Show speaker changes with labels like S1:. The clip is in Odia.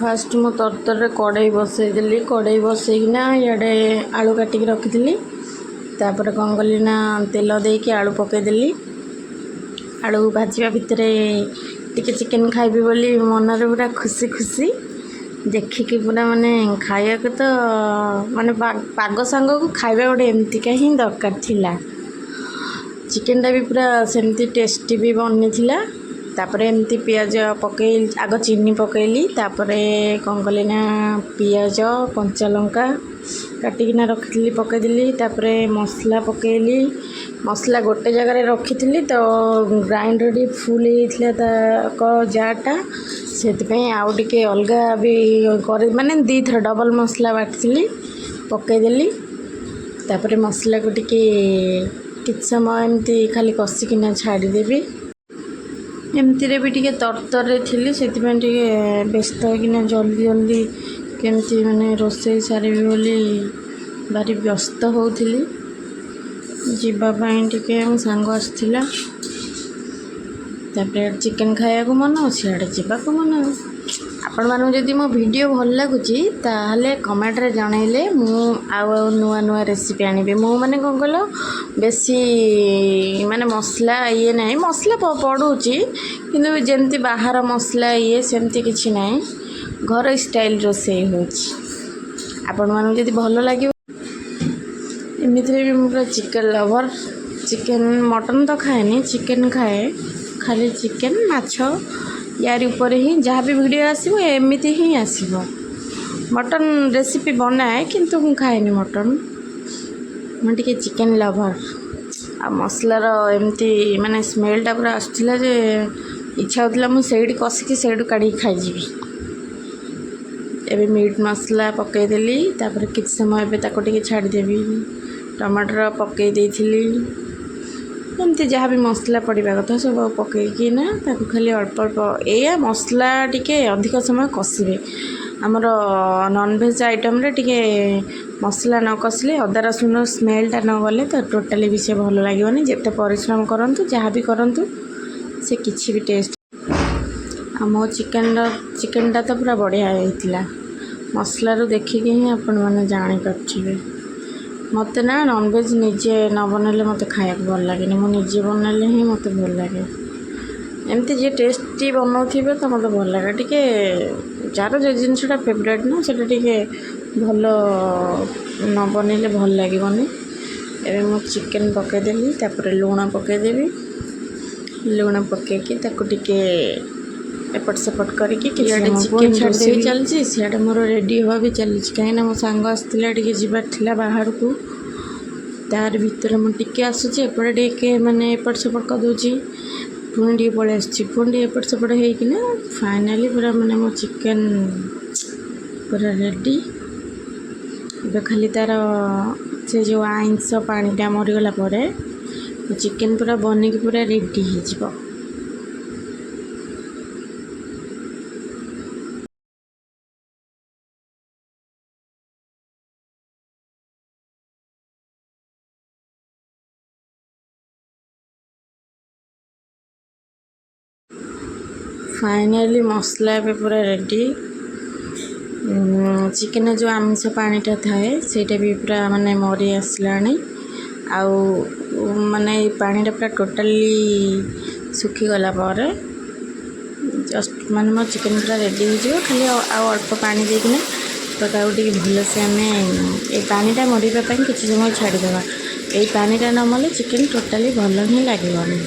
S1: ଫାଷ୍ଟ ମୁଁ ତରତରରେ କଡ଼େଇ ବସେଇଦେଲି। କଡ଼େଇ ବସେଇକିନା ଇଆଡ଼େ ଆଳୁ କାଟିକି ରଖିଥିଲି। ତାପରେ କ'ଣ କଲି ନା ତେଲ ଦେଇକି ଆଳୁ ପକେଇଦେଲି। ଆଳୁ ଭାଜିବା ଭିତରେ ଟିକେ ଚିକେନ୍ ଖାଇବି ବୋଲି ମନରେ ପୁରା ଖୁସି ଖୁସି ଦେଖିକି ପୁରା ମାନେ ଖାଇବାକୁ ତ ମାନେ ପାଗ ସାଙ୍ଗକୁ ଖାଇବା ଗୋଟେ ଏମିତିକା ହିଁ ଦରକାର ଥିଲା। ଚିକେନଟା ବି ପୁରା ସେମିତି ଟେଷ୍ଟି ବି ବନିଥିଲା। ତାପରେ ଏମିତି ପିଆଜ ପକେଇ, ଆଗ ଚିନି ପକେଇଲି। ତାପରେ କ'ଣ କଲି ନା ପିଆଜ, କଞ୍ଚା ଲଙ୍କା କାଟିକିନା ରଖିଥିଲି, ପକେଇଦେଲି। ତାପରେ ମସଲା ପକେଇଲି। ମସଲା ଗୋଟେ ଜାଗାରେ ରଖିଥିଲି ତ ଗ୍ରାଇଣ୍ଡର ଟିକେ ଫୁଲ୍ ହେଇଯାଇଥିଲା ତା ଜାରଟା, ସେଥିପାଇଁ ଆଉ ଟିକେ ଅଲଗା ବି କରି ମାନେ ଦୁଇଥର ଡବଲ୍ ମସଲା ବାଟିଥିଲି, ପକେଇଦେଲି। ତାପରେ ମସଲାକୁ ଟିକେ କିଛି ସମୟ ଏମିତି ଖାଲି କଷିକିନା ଛାଡ଼ିଦେବି। ଏମିତିରେ ବି ଟିକେ ତରତରରେ ଥିଲି, ସେଥିପାଇଁ ଟିକେ ବ୍ୟସ୍ତ ହେଇକିନା ଜଲ୍ଦି ଜଲ୍ଦି କେମିତି ମାନେ ରୋଷେଇ ସାରିବି ବୋଲି ଭାରି ବ୍ୟସ୍ତ ହେଉଥିଲି। ଯିବା ପାଇଁ ଟିକେ ମୋ ସାଙ୍ଗ ଆସିଥିଲା। ତାପରେ ଚିକେନ୍ ଖାଇବାକୁ ମନ, ସିଆଡ଼େ ଯିବାକୁ ମନ। ଆପଣମାନଙ୍କୁ ଯଦି ମୋ ଭିଡ଼ିଓ ଭଲ ଲାଗୁଛି, ତାହେଲେ କମେଣ୍ଟରେ ଜଣାଇଲେ ମୁଁ ଆଉ ଆଉ ନୂଆ ନୂଆ ରେସିପି ଆଣିବି। ମୁଁ ମାନେ କ'ଣ କହିଲ, ବେଶୀ ମାନେ ମସଲା ଇଏ ନାହିଁ। ମସଲା ପଡ଼ୁଛି, କିନ୍ତୁ ଯେମିତି ବାହାର ମସଲା ଇଏ ସେମିତି କିଛି ନାହିଁ। ଘରୋଇ ଷ୍ଟାଇଲ୍ ରୋଷେଇ ହେଉଛି। ଆପଣମାନଙ୍କୁ ଯଦି ଭଲ ଲାଗିବ। ଏମିତିରେ ବି ମୁଁ ପୁରା ଚିକେନ୍ ଲଭର୍। ଚିକେନ୍, ମଟନ୍ ତ ଖାଏନି, ଚିକେନ୍ ଖାଏ। ଖାଲି ଚିକେନ୍, ମାଛ, ୟାରି ଉପରେ ହିଁ ଯାହା ବି ଭିଡ଼ିଓ ଆସିବ, ଏମିତି ହିଁ ଆସିବ। ମଟନ୍ ରେସିପି ବନାଏ, କିନ୍ତୁ ମୁଁ ଖାଏନି ମଟନ୍। ମୁଁ ଟିକେ ଚିକେନ୍ ଲଭର୍। ଆଉ ମସଲାର ଏମିତି ମାନେ ସ୍ମେଲ୍ଟା ପୁରା ଆସୁଥିଲା ଯେ ଇଚ୍ଛା ହେଉଥିଲା ମୁଁ ସେଇଠି କଷିକି ସେଇଠୁ କାଢ଼ିକି ଖାଇଯିବି। ଏବେ ମିଟ୍ ମସଲା ପକାଇଦେଲି। ତାପରେ କିଛି ସମୟ ଏବେ ତାକୁ ଟିକେ ଛାଡ଼ିଦେବି। ଟମାଟର ପକାଇ ଦେଇଥିଲି। ଏମିତି ଯାହା ବି ମସଲା ପଡ଼ିବା କଥା ସବୁ ପକାଇକି ନା ତାକୁ ଖାଲି ଅଳ୍ପ ଅଳ୍ପ, ଏଇଆ ମସଲା ଟିକେ ଅଧିକ ସମୟ କଷିବେ। ଆମର ନନଭେଜ୍ ଆଇଟମ୍ରେ ଟିକେ ମସଲା ନ କଷିଲେ, ଅଦା ରସୁଣର ସ୍ମେଲ୍ଟା ନ ଗଲେ ତ ଟୋଟାଲି ବି ସେ ଭଲ ଲାଗିବନି। ଯେତେ ପରିଶ୍ରମ କରନ୍ତୁ, ଯାହା ବି କରନ୍ତୁ, ସେ କିଛି ବି ଟେଷ୍ଟ। ଆଉ ମୋ ଚିକେନଟା ତ ପୁରା ବଢ଼ିଆ ହେଇଥିଲା। ମସଲାରୁ ଦେଖିକି ହିଁ ଆପଣମାନେ ଜାଣିପାରୁଥିବେ। ମୋତେ ନା ନନଭେଜ୍ ନିଜେ ନ ବନେଇଲେ ମୋତେ ଖାଇବାକୁ ଭଲ ଲାଗେନି। ମୁଁ ନିଜେ ବନେଇଲେ ହିଁ ମୋତେ ଭଲ ଲାଗେ। ଏମିତି ଯିଏ ଟେଷ୍ଟି ବନଉଥିବେ ତ ମୋତେ ଭଲ ଲାଗେ ଟିକେ। ଯାହାର ଯେଉଁ ଜିନିଷଟା ଫେବରାଇଟ୍ ନା, ସେଇଟା ଟିକେ ଭଲ ନ ବନେଇଲେ ଭଲ ଲାଗିବନି। ଏବେ ମୁଁ ଚିକେନ୍ ପକାଇଦେଲି। ତାପରେ ଲୁଣ ପକାଇଦେବି। ଲୁଣ ପକାଇକି ତାକୁ ଟିକେ ଏପଟ ସେପଟ କରିକି କିଛି
S2: ଇଆଡ଼େ
S1: ସମୟ
S2: ଚିକେନ୍
S1: ପୁଣି
S2: ରୋଷେଇ
S1: ଛାଡ଼ିଦେବି।
S2: ଚାଲିଛି, ସିଆଡ଼େ ମୋର ରେଡ଼ି ହେବା ବି ଚାଲିଛି, କାହିଁକିନା ମୋ ସାଙ୍ଗ ଆସିଥିଲା, ଟିକେ ଯିବାର ଥିଲା ବାହାରକୁ। ତାରି ଭିତରେ ମୁଁ ଟିକେ ଆସୁଛି, ଏପଟେ ଟିକେ ମାନେ ଏପଟ ସେପଟ କରିଦେଉଛି, ପୁଣି ଟିକେ ପଳେଇ ଆସୁଛି, ପୁଣି ଟିକେ ଏପଟ ସେପଟ ହେଇକିନା ଫାଇନାଲି ପୁରା ମାନେ ମୋ ଚିକେନ୍ ପୁରା ରେଡ଼ି। ଏବେ ଖାଲି ତା'ର ସେ ଯେଉଁ ଆଇଁଷ ପାଣିଟା ମରିଗଲା ପରେ ଚିକେନ୍ ପୁରା ବନିକି ପୁରା ରେଡ଼ି ହେଇଯିବ। ଫାଇନାଲି ମସଲା ଏବେ ପୁରା ରେଡ଼ି। ଚିକେନ୍ର ଯେଉଁ ଆମିଷ ପାଣିଟା ଥାଏ, ସେଇଟା ବି ପୁରା ମାନେ ମରି ଆସିଲାଣି। ଆଉ ମାନେ ଏଇ ପାଣିଟା ପୁରା ଟୋଟାଲି ଶୁଖିଗଲା ପରେ ଜଷ୍ଟ ମାନେ ମୋ ଚିକେନ୍ ପୁରା ରେଡ଼ି ହେଇଯିବ। ଖାଲି ଆଉ ଅଳ୍ପ ପାଣି ଦେଇକିନା ତ ତାକୁ ଟିକେ ଭଲସେ ଆମେ ଏଇ ପାଣିଟା ମରିବା ପାଇଁ କିଛି ସମୟ ଛାଡ଼ିଦେବା। ଏଇ ପାଣିଟା ନ ମଲେ ଚିକେନ୍ ଟୋଟାଲି ଭଲ ହିଁ ଲାଗିବନି।